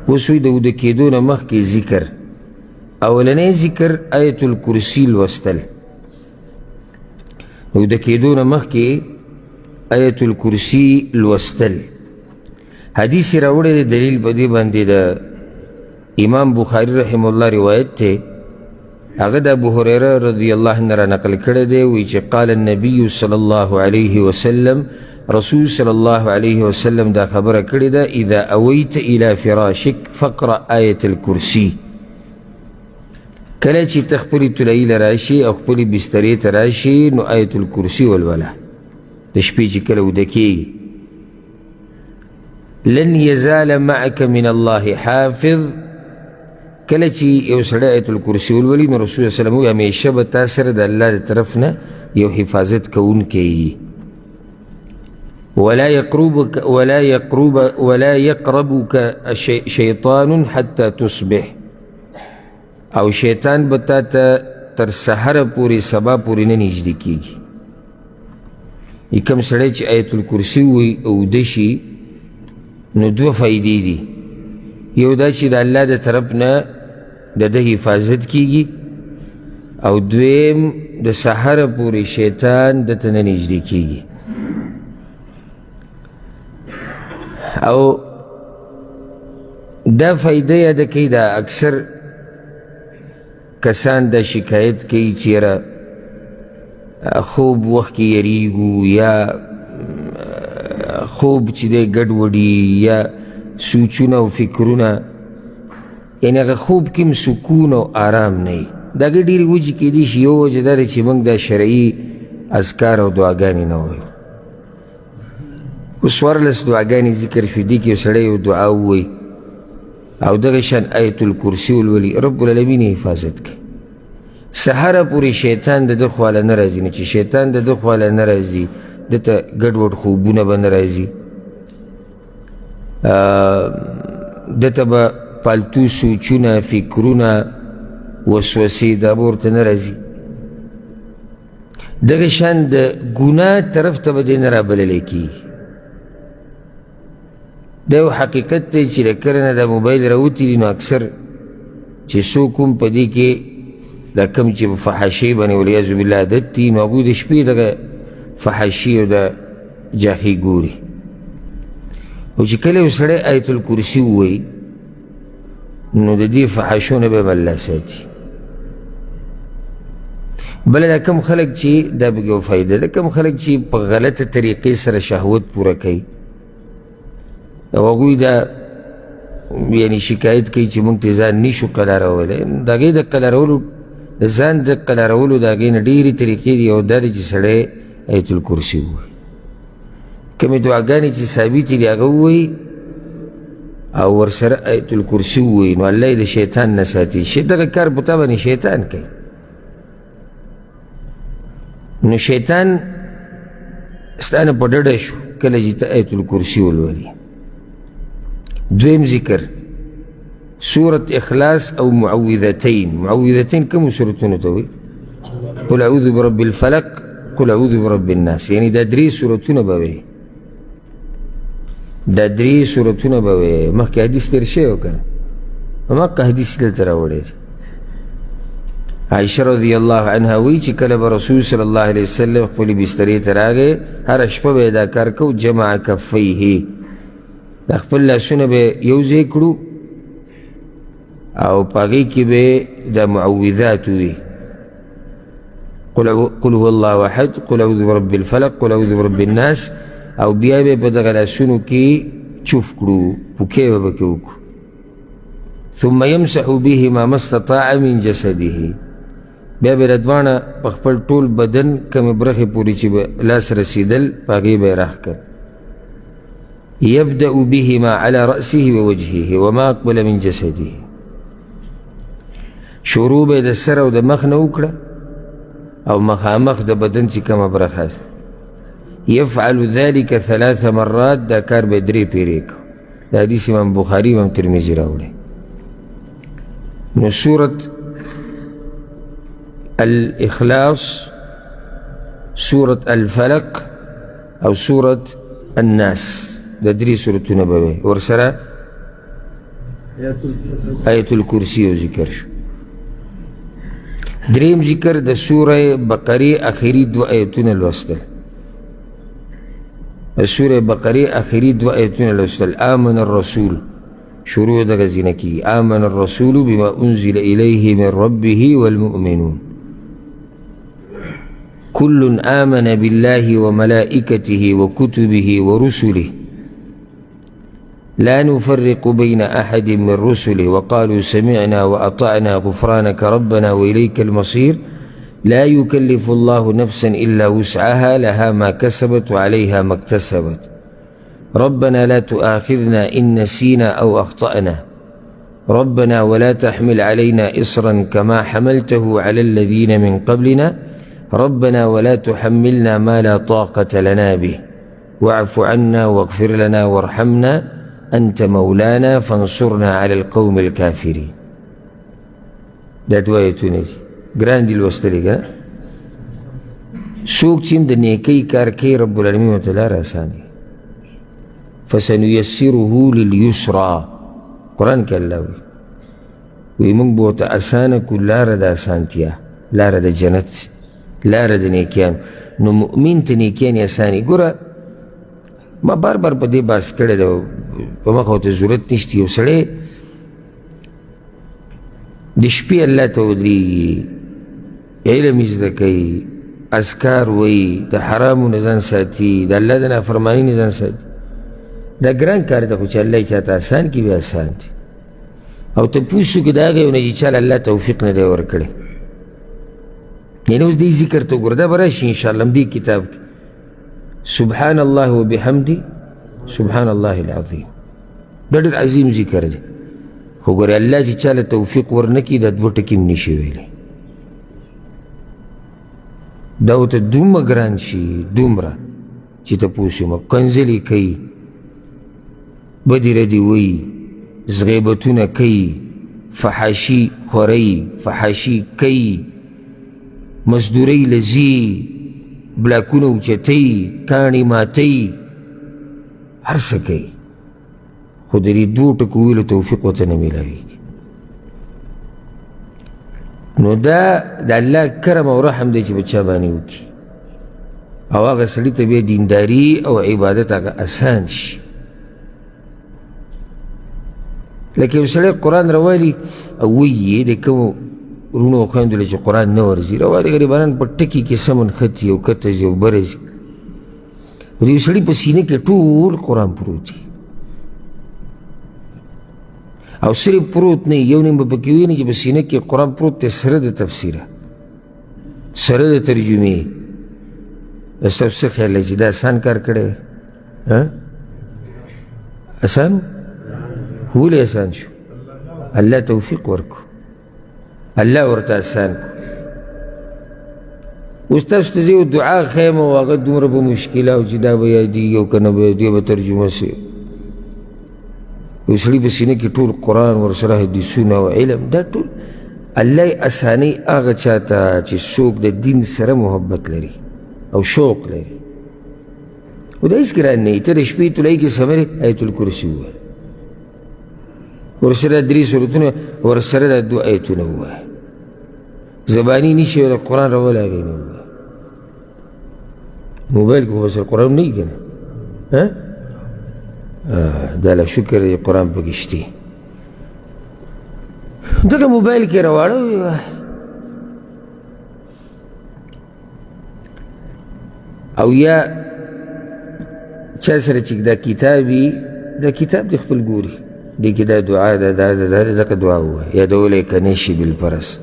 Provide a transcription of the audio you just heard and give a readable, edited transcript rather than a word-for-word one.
اوس وایي د وده کېدو نه مخکې ذکر. اولنی ذکر آیت الکرسی لوستل. د وده کېدو نه مخکې آیت الکرسی لوستل. حدیث یې راوړی دی، دلیل په دې باندې د امام بخاري رحمه الله روایت دی، هغه د ابو هریره رضی الله عنه را نقل کړی دی، وایي چې قال النبي صلی الله علیه وسلم، رسول صلی الله علیه وسلم دا خبره کړې ده، اذا اویت الی فراشک فقرأ آیة الکرسی. کله چې ته خپلې طلایي له راشي او خپلې بسترې ته راشي نو آیت الکرسی ولوله د شپې چې کله وده کېږي. لن یزال معک من الله حافظ. کله چې یو سړی آیت الکرسی ولولي نو رسول الله صلی الله علیه وسلم همیشه به تا سره د الله د طرف نه یو حفاظت کوونکی وي. ولا يقربك ولا يقرب ولا يقربك شيطان حتى تصبح. او شیطان به تا ته تر سحره پورې سبا پورې نه نږدې کېږي. کوم سړی چې آیت الکرسي ووایي او ویده شي نو دوه فایدې دي. یو دا چې د الله د طرف نه د ده حفاظت کیږي، او دویم د سحره پورې شیطان ده ته نه نږدې کیږي. او دا فایده یاده کوي، دا اکثر کسان دا شکایت کوي چې یاره خوب وخت کې یریږو، یا خوب چې دی ګډوډي، یا سوچونه او فکرونه، یعنې هغه خوب کې هم سکون او آرام نه وي. د هغې ډېرې وجې کېدای شي. یو وجه دا ده چې موږ دا شرعي اذکار او دعاګانې نه وایو. اوس 14 دعاګانې ذکر شوې، دې کې یو سړی یو دعا ووایي او دغه شان آیت الکرسي ولولي، رب العالمین یې حفاظت کوي. سحره پورې شیطان د ده خواله نه راځي، نو چې شیطان د ده خواله نه راځي ده ته ګډوډ خوبونه به نه راځي، ده ته به پالتو سوچونه، فکرونه، وسوسې دا به ورته نه راځي. دغه شان د ګناه طرف ته به دی نه رابللی کېږي. دا یو حقیقت دی چې له کله نه دا موبایل راوتي دي نو اکثر چې څوک هم په دې کې دا کوم چې په فحاشۍ باندې والعیاذ بالله عادت دي، نو هغوی د شپې دغه فحاشي او د جاهي ګوري. او چې کله یو سړی آیت الکرسي ووایي نو د دې فحاشو نه به هم الله ساتي. بله دا کوم خلک چې دا پکې یو فایده ده، کوم خلک چې په غلطه طریقې سره شهوت پوره کوي او هغوی دا یعنی شکایت کوي چې موږ ته ځان نشو قلارولی، د هغې د قلارولو د ځان د قلارولو د هغې نه ډېرې طریقې دي، او دا دی چې سړی آیت الکرسي ووایي، کومې دعاګانې چې ثابتې دي هغه ووایي او ورسره آیت الکرسي ووایي، نو الله یې د شیطان نه ساتي. دغه کار په تا باندې شیطان کوي، نو شیطان ستا نه په ډډه شو کله چې ته آیت الکرسي ولولي. دویم ذکر سورة اخلاص او معوذتین. معوذتین کومو سورتونو ته وایي؟ قل اعوذ برب الفلق، قل اعوذ برب الناس. یعنی دا درې سورتونه به وي، دا درې سورتونه به وي. مخکې حدیث تېر شوی و که نه؟ هماغه حدیث دلته راوړی دی. عایشه رضی الله عنها وایي چې کله به رسول صلی الله علیه وسلم خپلې بسترې ته راغی، هره شپه به یې دا کار کو، جمع کفیه، د خپل لاسونه به یو ځای کړو او په هغې کې به د معوذات وي، قل هو الله احد، قل اعوذ برب الفلق، قل اعوذ برب الناس، او بیا به په دغه لاسونو کې چوف کړو، پوکې به پکې وکړو. ثم يمسح بهما ما استطاع من جسده، بیا به دواړه په خپل ټول بدن کومې برخې پورې چې به لاس رسېدل په هغې به یې راښکل. يبدأ بهما على رأسه ووجهه وما أقبل من جسده، شروع به یې د سر او د مخ نه وکړه او مخامخ د بدن چې کومه برخه ده. يفعل ذلك ثلاث مرات، دا کار به درې پیرې کو. دا حدیث امام بخاري امام ترمذي راوړی. نو سورة الاخلاص، سورة الفلق او سورة الناس، دا درې سورتونه به وي ورسره آیت الکرسی یو ذکر شو. دریم ذکر د سوره بقرې اخري دوه آیتونه لوستل. د سوره بقرې اخري دوه آیتونه لوستل. آمن الرسول شروع دغه ځینه کېږي. آمن الرسول بما انزل الیه من ربه والمؤمنون كل آمن بالله وملائكته وكتبه ورسله لا نفرق بين أحد من رسله وقالوا سمعنا وأطعنا غفرانك ربنا وإليك المصير لا يكلف الله نفسا إلا وسعها لها ما كسبت وعليها ما اكتسبت ربنا لا تؤاخذنا إن نسينا أو أخطأنا ربنا ولا تحمل علينا إصرا كما حملته على الذين من قبلنا ربنا ولا تحملنا ما لا طاقة لنا به واعف عنا واغفر لنا وارحمنا أنت مولانا فانصرنا على القوم الكافرين. دا دوه آیتونه دي، ګران دي لوستلې که نه؟ څوک چې هم د نیکۍ کار کوي رب العالمین ورته لاره اسانوي. فسنیسره للیسرا، قرآن کې الله وایي، وایي موږ به ورته اسانه کړو لاره د اسانتیا، لاره د جنت، لاره د نیکیانو. نو مؤمن ته نیکیانې اسانې. ګوره ما بار بار په دې بحث کړی دی، په مخه ورته ضرورت نشته. یو سړی د شپې الله ته ودرېږي، علم یې زده کوي، اذکار وایي، د حرامو نه ځان ساتي، د الله د نافرماني نه ځان ساتي. دا ګران کار دی، خو چې الله یې چاته اسان کړي بیا اسان دی. او تپوس وکړي د هغه یو نه چې چا له الله توفیق نه دی ورکړی. یعنې اوس دې ذکر ته وګوره، دا به راشي انشاءالله همدې کتاب کې. سبحان الله وبحمده سبحان الله العظیم، دا ډېر عظیم ذکر دی. خو ګورې الله چې چا له توفیق ورنه کړي دا دوه ټکي هم نشي ویلی. دا ورته دومره ګران شي، دومره چې تپوس یې مه کنځلې کوي، بدې ردې وایي، زغیبتونه کوي، فحاشي خوري، فحاشي کوي، مزدورۍ له ځي، بلاکونه اوچتوي، کاڼي ماتوي، هر څه کوي، خو د دې دوو ټکو ویلو توفیق ورته نه میلاویږي. نو دا د الله کرم او رحم دی چې په چا باندې وکړي، او هغه سړي ته بیا دینداري او عبادت هغه اسان شي. لکه یو سړی قرآن راوالي او وایي د کومو وروڼو او خویندو له چې قرآن نه ورځي، راوالي غریبانان په ټکي کې سم نښتي او کته ځي او بره ځي، د یو سړي په سینه کې ټول قرآن پروت دی او صرف پروت نه، یو نیم به پکې ویني چې په سینه کې قرآن پروت دی سره د تفسیره، سره د ترجمې. ستاسو څه خیال دی چې دا اسان کار کړی؟ اسان ولې اسان شو؟ الله توفیق ورکو، الله ورته اسان کو. اوس تاسو ته زه یو دعا ښیم او هغه دومره به مشکله او چې دا به یادېږي او که نه به یادېږي به ترجمه سي. یو سړي په سینه کې ټول قرآن ورسره حدیثونه او علم، دا ټول الله یې اسانوي هغه چا ته چې څوک د دین سره محبت لري او شوق لري. خو دا هېڅ ګران نه وي. ته د شپې طلایي کې سمرې آیت الکرسي ووایه، ورسره درې سورتونه، ورسره دا دوه آیتونه ووایه. زباني نشي ویلی، قرآن راولګوي نه ووایه. موبایل کې خو بس قرآن نه وي که نه؟ دا لا شکر دی قرآن پکې شته. دغه موبایل کې راواړه او یا چا سره چې دا کتاب وي، دا کتاب دې خپل ګوري، دې کې دا دعا ده، دا ده، دا ده، دغه دعا ووایه، یادولی که نه شي بالفرض.